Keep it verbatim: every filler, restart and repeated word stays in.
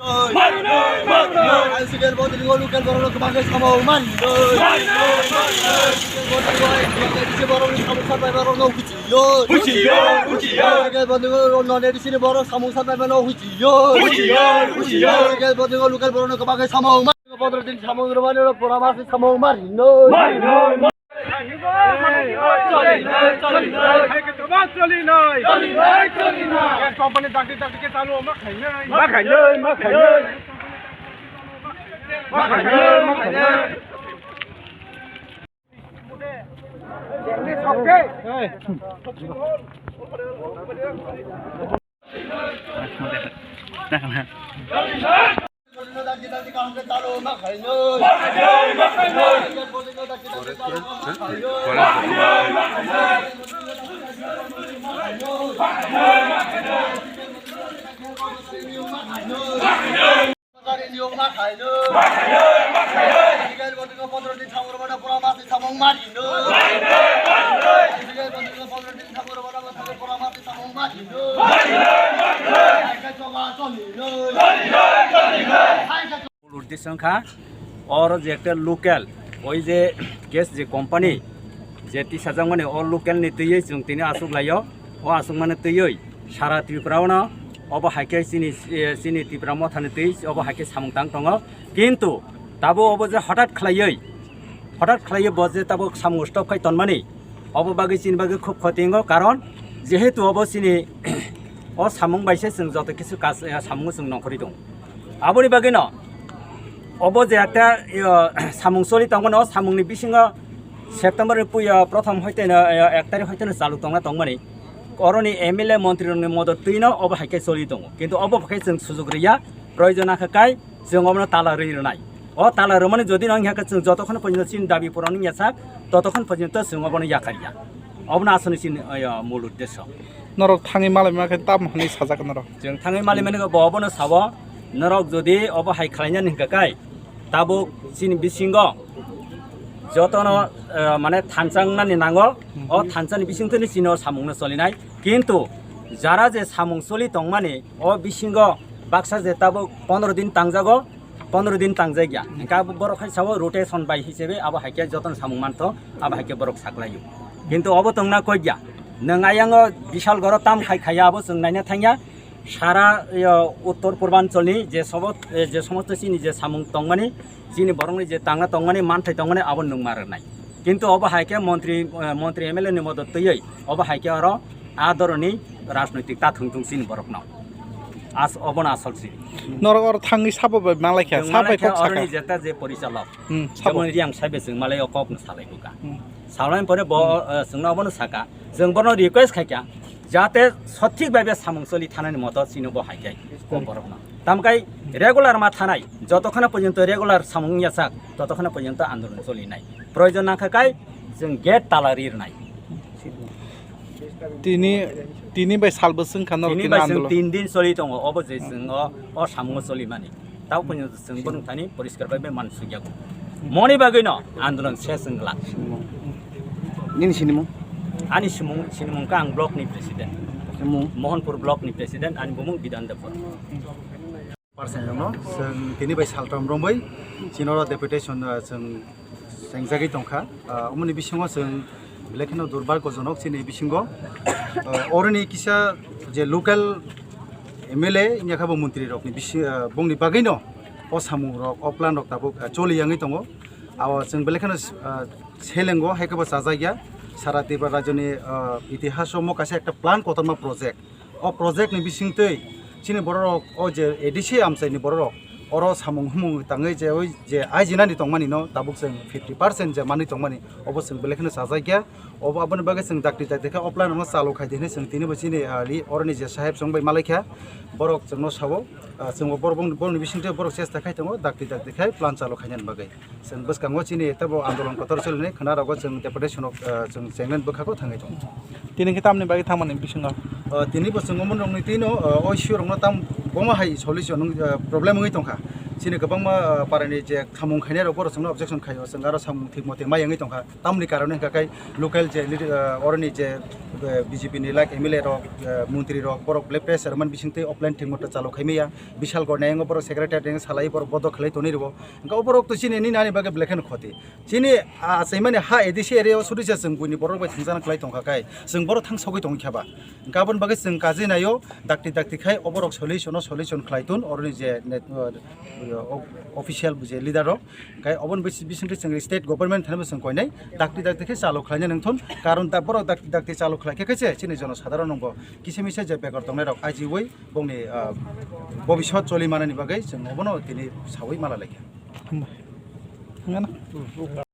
Marinoi, marinoi. N C K L bodri o local borok no kwbangkhe samung marinoi. Marinoi, marinoi. N C K L bodri o local borok no samung sapai borok no huchiyo. Huchiyo, huchiyo. N C K L bodri o non A D C ni borok samung sapai no huchiyo. Huchiyo, huchiyo. N C K L bodri o local borok no kwbangkhe samung ma-, bodri din samung rwmani oro pura masi samung marinoi. Marinoi, marinoi. Company dakti dakti ke chalu ma khainai. Ma khainai, ma khainai. Ma khainai, ma khainai. Mul uddesho wngkha, oro je ekta local, oi je gas je company, je tisajakmani o local ni twiwi chwng tini achuk laio, o achukmani twiwi sara Tripura ono obo hai khe chini, eh, chini Tipra Motha ni twi obo hai khe samung tang tongo. Kintu tabuk obo je hothat khlaiwi, hothat khlaiwi bo je tabuk samung stop khai tonmani, obo bagwi chini bagwi khub khoti wngo, karon jehetu obo chini o samung bai se chwng joto kisu kas-, eh, samung chwng nongkhorwi tongo. Aboni bagwino obo je ekta, eh, samung choli tongmani, o samungni bisingo September ni puya prothom hoiteno, eh, ek tarik hoiteno chalu tongna tongmani, oroni M L A montrirokni modot twino obo hai khe choli tongo, kintu obo khe chwng sujuk rwya, proyojon nangkha kai chwng obono tala rwi rwnai. O tala rwmani jodi no wngya khe chwng jotokhon porjonto chini dabi puron wngya sak, totokhon porjonto chwng obono yakarya. Obono asoni chini, eh, mul uddesho. Norok thangwi malaima khe tamo hwnwi sajak norok? Chwng thangwi malaimani bo obono sao, norok jodi obo hai khlainani hwnkha kai, tabuk chini bisingo jotono, eh, mane thansa wngnani nango, o thansani bisingtwi chini o samungno cholinai. Kintu jara je samung choli tongmani, o bisingo baksa je tabuk pondro din tangjago, pondro din tangjakya. Hingke abo borok hai sao rotation bai hisabe abo hai khe jotono samung mantho, abo hai khe borok saklaio. Kintu obo tongna kok ya. Nwng ayango bishal goro tam khai khaiya abo chwng naina thangya. Sara, yo, uttor purbancholni je sobo-, eh, je somosto chini je samung tongmani, chini borokni je tangna tongmani, manthai tongmani abo nwng ma rwnai. Kintu obo hai khe montri, eh, montri M L A ni modot twiwi obo hai khe oro a doroni rajnoitik ta thwng thwng chini borokno. As-, obono asol si. Norok oro thangwi sabo bai malai kha, Chwng sa bai malai kha kok saka. Oroni jeta je porichalok. Hmm, sabo. Jemon Riang Sabe chwng malai o kok no salai buka. Hmm. Salai pore bo, eh, chwngno obono saka. Chwng bono request khai kha, jate sothik bhabe samung choli thanani moto chini bo hai khe kok borokno. Tamkai regular ma thanai, jotokhana porjonto regular samung yasak, totokhana porjonto andolon choli nai. Proyojon nangkha kai chwng gate tala ri rwnai. Tini, tini bai sal bwswng kha norok Tini tini bai chwng andolon. Tin din choli tongo, obo je chwng o, o samungo choli mani. Tabo phano chwng borok thani poriskar bai bai man sugya. Moni bagwi no andolon ses wng glak. Nini sinimung? Ani simung, sinimung kha ang block ni president. Simung? Mohanpur block ni president, ani bumung Bidan Debbarma. Percent no, chwng tini bai saltham romwi, chini oro deputation, uh, chwng chengjagwi tongkha. Uh, omoni bisingo chwng belai kheno durbar gojonok chini bisingo. Uh, oroni kisa je local M L A wngya kha bo montri rokni bisi-, uh, bongni bagwino o samung rok, o plan rok tabuk, uh, choli yangwi tongo. Abo chwng belai kheno, uh, selengo, hai khe bo chajakya. Sara Tripura rajyoni, uh, itihaso omo kaisa ekta plan kotorma project. O project ni bisingtwi chini bororok, o je A D C amchaini bororok, oro samung humung tangwi je oi je aijinani tongmani no tabuk chwng fifty percent je manwi tongmani, obo chwng belai kheno chajakya. Obo aboni bagwi chwng dakti dakti khe o plan no chalu khai di hinwi chwng tini bo chini, ah, li-, oroni je saheb chwng bai malaikha, borok chwngno sao, ah, chwngbo borok bong-, borokni bisingtwi borok chesta khai tongo dakti dakti khai plan chalu khainani bagwi. Chwng bwskango chini teibo andolon kotor solinai khwnarogo chwng deputation o, ah, chwng chenglen bwkhao thangwi tongo. Tini khe tamni bagwi thangmani bisingo? Ah, tini bo chwng omonrokni twino, ah, o issue rokno tam bomo hai solution wng, ah, problem wngwi tongkha. Chini kwbangma, ah, parani je khamung khainai rok borok chwngno objection khaio, chwng aro samung thik mote mai wngwi tongkha. Tamni karone hwnkha khe local je leader, ah, oroni je, eh, B J P ni like M L A rok, eh, montri rok, borok belai pressure man bisingtwi offline thik mote chalo khaimaya. Bishal gorni ayang borok secretary ring salai borok bodo khlai tonwi rwo. Hwnkha o borok to chini nini ani bagwi belai kheno khoti. Chini, ah, achaimani ha A D C area o suri se chwng buini borok bai thangjakna khlai tongkha khe chwng borok thang sogwi tongwi kha ba. Hwnkha aboni bagwi chwng kajinaio dakti dakti khai o borok solution o solution khlai tun oroni je net, o-, official je leader rok, hwnkhe oboni bis-, bisingtwi chwng state government thani bo chwng koinai dakti dakti khe chalo khlaina nangthun, karon da borok dakti dakti chalo khlai khe khe se chini jono sadharon rokbo kisa misa je bekar tongnai rok ajiwi bongni, ah, bobiswt choli manani bagwi chwng obono tini sawi mala laikha. Hambai. Nangano?